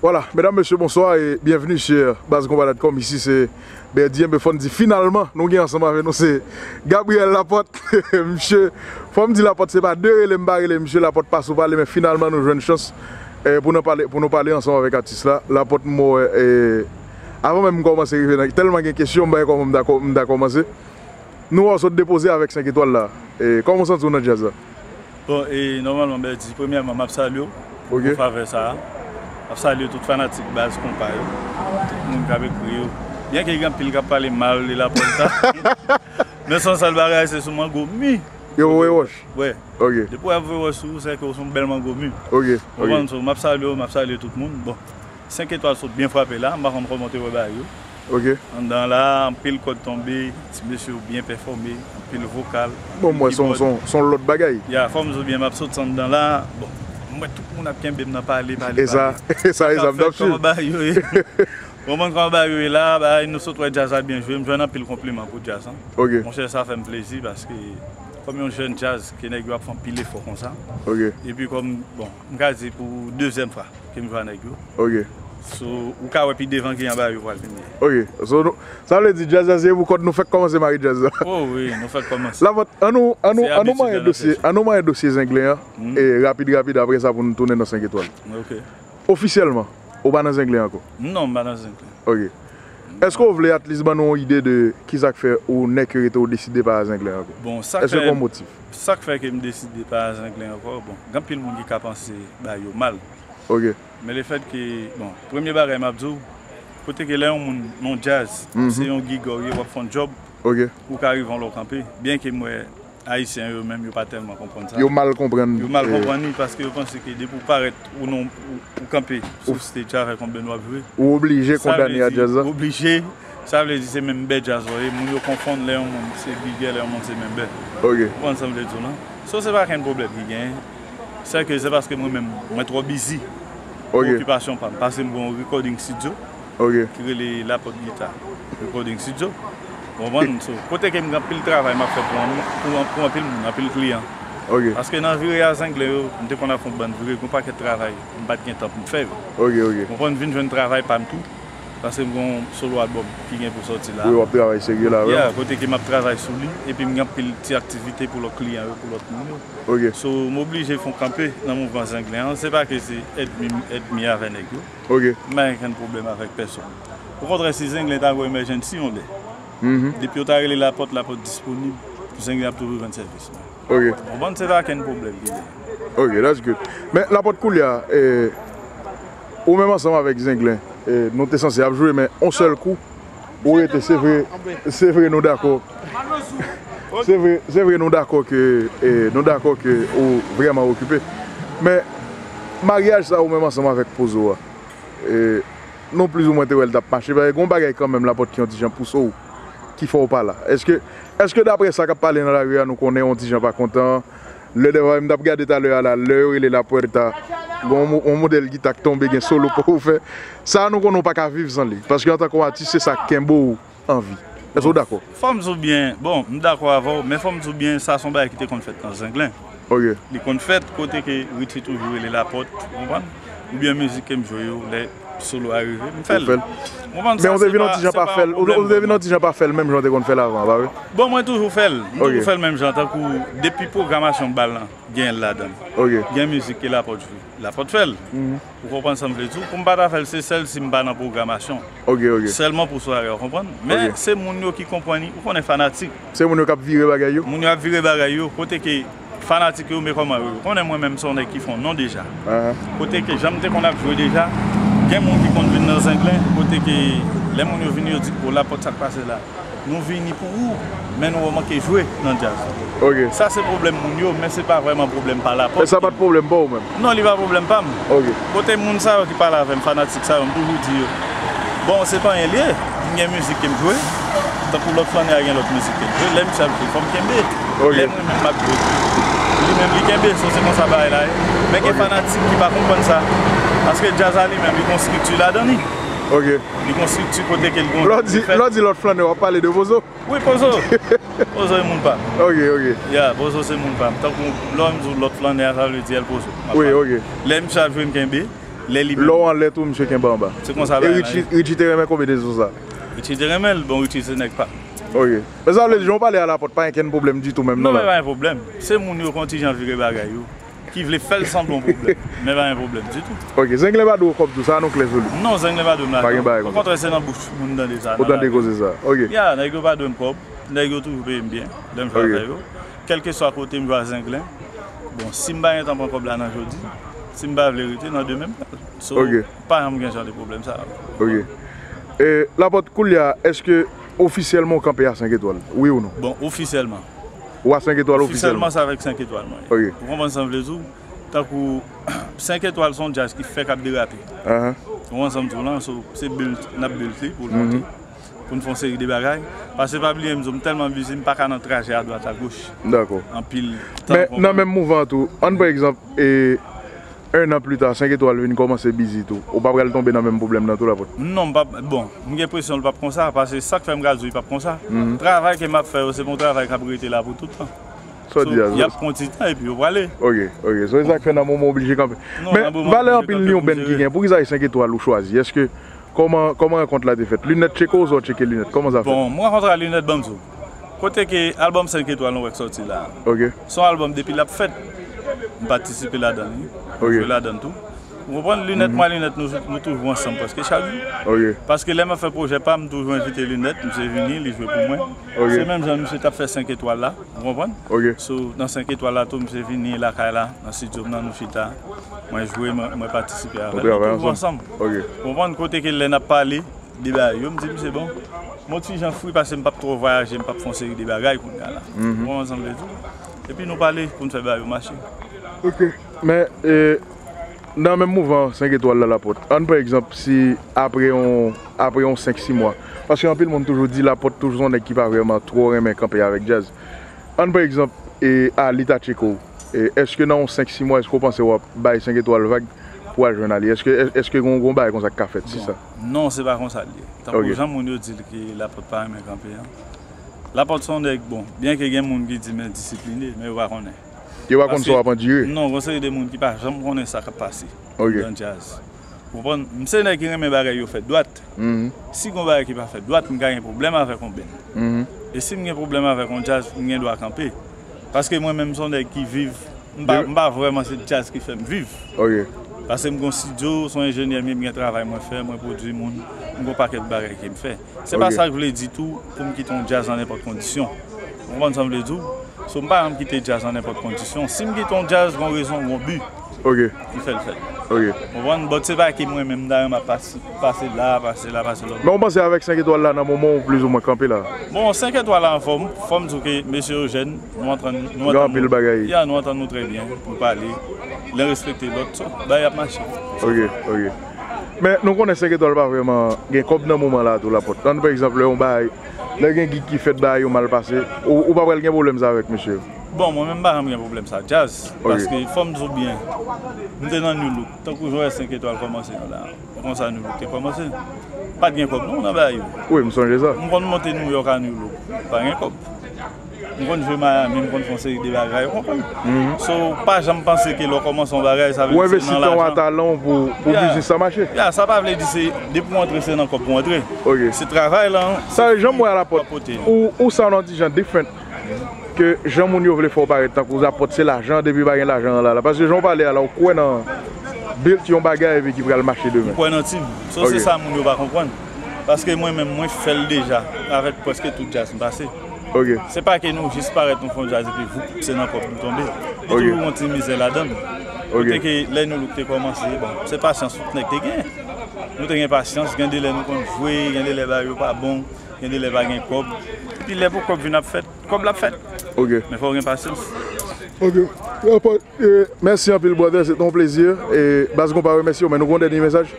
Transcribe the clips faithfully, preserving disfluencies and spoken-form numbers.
Voilà, medam, mesye, bonswa e byenveni sou baz konpa dot com. Isi se Bèdi, enben fò n di finalman nou gen ansanm avè nou se Gabriel Laporte. Misye, fò m di Laporte se pa de rele m pa rele misye Laporte pa sou pale, men finalman nou jwenn chans eh, pou nou pale, pou nou pale ansanm avèk atis la. Laporte m wè eh, avan menm m kòmanse rive nan, tèlman gen kesyon m pa wè kòman m ta kò- m ta kòmanse. Nou wè w sot depoze avèk senk etwal la. Eh, kòman w santi w nan djaz la? Bon, e nòmalman, Bèdi, premyèman, m ap salye w pou favè sa a. M ap salye tout fanatik baz konpa yo, tout moun k ap ekri yo. Byen ke gen anpil k ap pale mal de Laporte la, men se yon sèl bagay, se sou mango mi yo voye wòch. Wè. Ok. Depi w ap voye wòch sou ou, se ke w se yon bèl mango mi. Ok. Konprann? So, m ap salye w, m ap salye tout moun. Bon, senk etwal sot byen frape la, m pa konn kòman w te wè bagay yo. Ok. Anndan la, anpil kòd tonbe, ti mesye yo byen pèfòme, anpil vokal. Bon, mwen, se yon lòt bagay. Ya, fò m di w byen, m ap soti anndan la. Bon, m wè tout moun ap kenbe m nan pale, pale, pale. E sa, e sa, e sa, m t ap swiv. Konprann kòman bagay yo ye la, bagay nou sot wè djaz la byen jwe, m jwenn anpil konpliman pou djaz lan. Ok. Monchè, sa fè m plezi paske kòm yon jèn djaz ke nèg yo ap fè anpil efò konsa. Ok. Epi kòm, bon, m ka di pou dezyèm fwa ke m jwe a nèg yo. Ok. So, ou ka wè pi devan ki anba yo pral vini. Ok. So, nou, sa vle di djaz la se pou kòd nou fèk kòmanse mare djaz la. Oh wi, nou fèk kòmanse. Laporte, an nou, an nou, an nou manyen dosye, an nou manyen dosye Zenglen an, e rapid, rapid, apre sa pou nou tounen nan senk etwal. Ok. Ofisyèlman, ou pa nan Zenglen ankò? Non, m pa nan Zenglen. Ok. Èske w vle at least ban nou yon ide de kisa k fè ou nèk yo rete ou deside pa a Zenglen ankò? Bon, sa k Èske fè, gen yon motif? Sa k fè ke m deside pa a Zenglen ankò, bon, gen anpil moun ki ka panse bagay yo mal. Ok. Men lefèt ke, bon, premye bagay m ap di w, kote ke lè yon moun nan djaz, se yon gigò w ye, w ap fè yon djòb, Ok. ou ka rive yon lè w kanpe. Byen ke m wè Ayisyen yo menm yo pa tèlman konprann sa. Yo mal konprann. Yo mal konprann li paske yo panse ke depi w parèt ou non ou, ou kanpe sou stage avèk yon bèn w ap jwe. Ou oblije kondane a djaz la. Oblije. Sa vle di se menm bè djaz ou ye. Moun yo konfonn lè yon moun se bigè, lè yon moun se menm bè. Ok. Ou konprann sa m vle di w lan? So se pa kenn pwoblèm ki genyen. Sèke se paske mwen menm mwen twò bizi. Ok. Okipasyon pa m. Paske m gen yon recording studio Ok. ki rele Laporte Guitar Recording Studio. Ou konprann? So, kote ke m gen anpil travay m ap fè pou, pou, pou anpil moun, anpil kliyan. Ok. Paske nan vire a Zenglen yo, m te konn ap fè yon bann vire, gen yon pakèt travay m pa t gen tan pou m fè yo. Ok, ok. Ou konprann, vin jwenn travay pa m tou. Paske m gen yon solo album ki gen pou sòti la. Wi, w ap travay serye la, wi. Yeah, kote ke m ap travay sou li, epi m gen anpil ti aktivite pou lòt kliyan yo, pou lòt moun yo. Ok. So, m oblije fè yon kanpe nan mouvman Zenglen an. Se pa ke se ènmi, ènmi avè nèg yo. Ok. M pa gen kenn pwoblèm avèk pèsonn. Okontrè, si Zenglen ta gen yon emergency yon lè, Mhm. depi yo ta rele Laporte, Laporte disponib, Zenglen ap toujou jwenn sèvis mwen. Ok. Ou konprann, se pa kenn pwoblèm ki genyen. Ok, that's good. Men Laporte koulye a, eh, ou menm ansanm avèk Zenglen, eh, nou te sanse ap jwe, men on sèl kou, ou rete, se vre, se vre nou dakò. Se vre, se vre nou dakò ke, eh, nou dakò ke ou vrèman okipe. Men maryaj sa ou menm ansanm avèk Pozo a, eh, nou plizoumwen te wè l t ap mache, paske gen yon bagay kanmenm Laporte ki yon ti jan pouse w, ki fè w pa la. Èske, èske daprè sa k ap pale nan lari a, nou konnen yon ti jan pa kontan, lè dèfwa m t ap gade talè a la, lè yo rele Laporte a, gen yon mo- yon modèl gita k tonbe, gen solo pou ou fè. Sa a nou konnen w pa ka viv san li. Paske antanke yon atis, se sa k kenbe w an vi. Èske w dakò? Fò m di w byen, bon, m dakò avè w, men fò m di w byen, sa se yon bagay ki te konn fèt nan Zenglen. Ok. Li konn fèt kote ke Richie toujou rele Laporte, ou konprann? Oubyen mizik ke m jwe yo, lè solo a rive, m fè l. Ou fè l. Ou konprann? Men ou te vin yon ti jan pa fè l, ou te vin yon ti jan pa fè l menm jan w te konn fè l avan, pa vre? Bon, mwen toujou fè l. M Ok. Toujou fè l menm jan, tankou depi pwogramasyon bal lan, gen l ladan l. Ok. Gen mizik ke Laporte jwe. Laporte fè l. Mhm. Ou konprann sa m vle di w? Pou m pa ta fè l, se sèl si m pa nan pwogramasyon. Ok, ok. Sèlman pou sware, ou konprann? Men Ok. Se moun yo ki konprann li, ou konnen fanatik. Se moun yo k ap vire bagay yo? Moun yo ap vire bagay yo, kote ke fanatik yo, men kòman yo, ou konnen mwen menm se yon nèg ki fè yon non deja. Aha. Kote ke jan m te konn ap jwe deja, gen moun ki konn vin nan Zenglen, kote ke lè moun yo vini yo di, o Laporte sa k pase la. Nou vini pou ou, men nou manke jwe nan djaz. Ok. Sa se pwoblèm moun yo, men se pa vrèman pwoblèm pa Laporte. E sa pa t pwoblèm pa ou menm? Non, li pa pwoblèm pa m. Ok. Kote moun sa yo ki pale avè m, fanatik sa yo, m toujou di yo, bon, se pa anyen l ye, m gen mizik ke m jwe, tankou lòt flannè a gen lòt mizik ke l jwe, lè misye ap jwe, fò m kenbe. Ok. Lè mwen menm m ap jwe, li menm li kenbe, so se konsa bagay la ye. Men gen fanatik ki pa konprann sa. Paske djaz la li menm, li gon estrikti ladan li. Ok. Li gon estrikti kote ke l gon Lè w di, lè w di lòt flannè, w ap pale de Pozo? Wi, Pozo. Pozo e moun pa m. Ok, ok. Ya, Pozo se moun pa m. Tankou lè m di w lòt flannè a, sa vle di El Pozo. Wi, ok. Lè misye ap jwe m kenbe, Lè li menm. Lè w anlè tou, misye kenbe anba. Se konsa bagay la ye. E Richie, Richie te renmen konbinezon sa? Richie te renmen l, bon, Richie se nèg pa m. Ok. Men sa vle di, jan w pale a Lapòt, pa gen kenn pwoblèm ditou menm non, non, men la? Pa gen pwoblèm. Se moun yo konn ti jan vire bagay yo, ki vle fè l sanble yon pwoblèm. Men pa gen pwoblèm ditou. Ok, Zenglen pa dwe w kòb tou, sa nou klè sou li? Non, Zenglen pa dwe m ladan. Pa gen bagay konsa. Okontrè, se nan bouch moun tande sa. Ou tande koze sa. Ok. Ya, nèg yo pa dwe m kòb. Nèg yo toujou peye m byen, lè m jwe avè yo. Kèlkeswa kote m jwe a Zenglen. Bon, si m pa gen tan pran kòb la nan jodi, si m pa vle rete, nan demen m pral. So, pa janm gen jan de pwoblèm sa a. Ok. E, Lapòt, koulye a, èske ofisyèlman w kanpe a senk etwal? Wi ou non? Bon, ofisyèlman. Ou a senk etwal ofisyèlman? Ofisyèlman, se avèk senk etwal mwen ye. Ok. Ou konprann sa m vle di w? Tankou senk etwal se yon djaz ki fèk ap derape. Ou konprann sa m di w lan? So, se build, n ap build li pou l monte. Pou n fè yon seri de bagay. Paske pa bliye, m di w, m tèlman bizi, m pa ka nan trajè adwat agoch. Dakò. Anpil tan. Men nan menm mouvan an tou, ann pran egzanp, e, en an pli ta, senk etwal vin kòmanse bizi tou. Ou pa pral tonbe nan menm pwoblèm nan tou, Lapòt? Non, m p ap, bon, m gen enpresyon l p ap konsa, paske sa k fè m ka di w li p ap konsa. Travay ke m ap fè yo, se pa yon travay k ap rete la pou tout tan. Sa w di a, y ap pran ti tan epi yo prale. Ok, ok. So, e sa k fè nan moman w oblije kanpe. Men, valè anpil milyon band ki gen. Poukisa e senk etwal ou chwazi? Èske, kòman, kòman rankont la te fèt? Linèt tcheke w, sa w tcheke linèt? Kòman sa fèt? Bon, m rankontre a Linèt, ban m di w. Kote ke albòm senk etwal nou wè k sòti la a. Ok. Se yon albòm depi l ap fèt. M patisipe ladan l, wi. Ok. M jwe ladan l tou. Ou konprann? Linèt, mwen, Linèt, nou, nou toujou ansanm prèske chak jou. Ok. Paske lè m ap fè pwojè pa m, m toujou envite Linèt, misye vini, li jwe pou mwen. Ok. Se menm jan misye t ap fè senk etwal la. Ou konprann? Ok. So, nan senk etwal la tou, misye vini lakay la, nan estidyo m nan, nou chita. Mwen jwe, mwen, mwen patisipe avè l. Nou toujou ansanm. Ok. Ou konprann? Kote ke lè n ap pale de bagay yo, m di misye, bon, m on ti jan fri paske m p ap twò vwayaje, m p ap fè yon seri de bagay kounye a la. Ou konprann sa m vle di w? Epi nou pale pou n fè bagay yo mache. Ok. Men, e, nan menm mouvman senk etwal la, Lapòt, ann pran egzanp, si apre yon, apre yon senk sis mwa, paske anpil moun toujou di Lapòt toujou se yon nèg ki pa vrèman twò renmen kanpe avèk djaz. Ann pran egzanp, e, Ali ta tcheke w. E, èske nan yon senk sis mwa, èske w panse w ap bay senk etwal vag pou w al jwenn Ali? Èske, èske gon, gon bagay konsa k ka fèt, si sa? Non, se pa konsa l ye. Tankou jan moun yo di l ke Lapòt pa renmen kanpe an. Lapòt se yon nèg, bon, byenke gen moun ki di m endisiplinen, men yo pa konnen. Yo pa konn sa w ap andire. Non, gon seri de moun ki pa janm konnen sa k ap pase nan djaz. Ou konprann? M se nèg ki renmen bagay yo fèt dwat. Si gon bagay ki pa fèt dwat, m ka gen pwoblèm avèk yon band. E si m gen pwoblèm avèk yon djaz, m gen dwa kanpe. Paske mwen menm, m se yon nèg ki viv, m pa, m pa vrèman se djaz ki fè m viv. Paske m gon estidyo, se yon enjenyè m ye, m gen travay mwen fè, mwen pwodui moun, m gon pakèt bagay ke m fè. Se pa sa k vle di tou pou m kite yon djaz nan nenpòt kondisyon. Ou konprann sa m vle di w? So, m pa janm kite djaz nan nenpòt kondisyon. Si m kite yon djaz, gon rezon, gon bi ki fè l fèt. Ou konprann? But se pa ke mwen menm, m ta renmen ap pase, pase la, pase la, pase lòt bò. Men w panse avèk senk etwal la, nan moman ou plizoumwen kanpe la? Bon, senk etwal la anfòm, fò m di w ke mesye yo jèn, nou antann, nou antann nou. Gen anpil bagay. Ya, nou antann nou trè byen, nou pale, len respekte lòt, so, bagay ap mache. Ok, ok. Men nou konnen senk etwal pa vrèman gen kòb nan moman la tou, Lapòt. Ann pran egzanp, lè yon bagay, lè gen gig ki fèt, bagay yo mal pase, ou, ou pa pral gen pwoblèm sa avèk mesye yo? Bon, mwen menm m pa janm gen pwoblèm sa. Djaz, paske fò m di w byen, m te nan Nu Look, tankou jan w wè senk etwal kòmanse an la. Ou konn sa Nu Look te kòmanse? Pa t gen kòb non nan bagay yo. Wi, m sonje sa. M konn monte Nouyòk a Nu Look, pa gen kòb. M konn jwe Miami, m konn fè yon seri de bagay, ou konprann? So, pa janm panse ke lè w kòmanse yon bagay, sa vle di se nan lajan. Ou envesti tan w a talan w pou, pou biznis la mache. Ya, sa pa vle di se depi w antre, se nan kòb pou w antre. Se travay lan. Sa, jan m wè a Lapòt, ou, ou sa nan ti jan different ke jan moun yo vle fè w parèt tankou Lapòt se lajan, depi pa gen lajan an la, la. Paske jan w pale a la, ou kwè nan build yon bagay epi ki pral mache demen. M kwè nan team. So, se sa moun yo pa konprann. Paske mwen menm, mwen fè l deja avèk prèske tout djaz m pase. Se pa ke nou jis parèt, nou fè yon djaz epi voup, se nan kòb nou tonbe. Li toujou gon ti mizè ladan l. Kote ke lè Nu Look te kòmanse, bon, se pasyans tout nèg te gen. Nou te gen pasyans, gen de lè nou konn jwe, gen de lè bagay yo pa bon, gen de lè pa gen kòb. Epi lè pou kòb vin ap fèt, kòb la ap fèt. Men fò w gen pasyans. Ok. Mèsi anpil, brother. Se te yon plezi. E, baz, gon pa remèsye w, men nou gon dènye mesaj?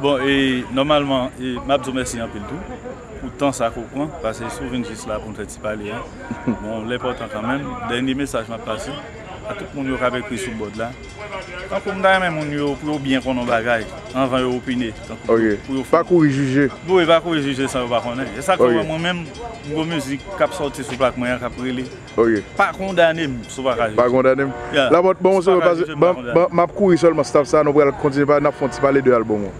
Bon, e, nòmalman, e, m ap di w mèsi anpil tou pou tan sa ke w pran, paske si w vin jis la pou n fè ti pale a. Bon, l enpòtan kanmenm. Dènye mesaj m ap pase a tout moun yo k ap ekri sou bòd la. Tankou m ta renmen moun yo pou yo byen konnen yon bagay anvan yo opine. Tankou Ok. Pou yo Pa kouri jije. Bon, e pa kouri jije san yo pa konnen. E sa k fè Ok. wè mwen menm, m gon mizik k ap sòti sou plak mwen an k ap rele Ok. Pa kondane m, si w pa ka jije. Pa kondane m. Yeah. Lapòt, bon, Si w pa se ka pas, jije m, pa ban, kondane. Ban, m ap kouri sèlman staff sa, nou pral kontinye pa, n ap fè yon ti pale de albòm ou.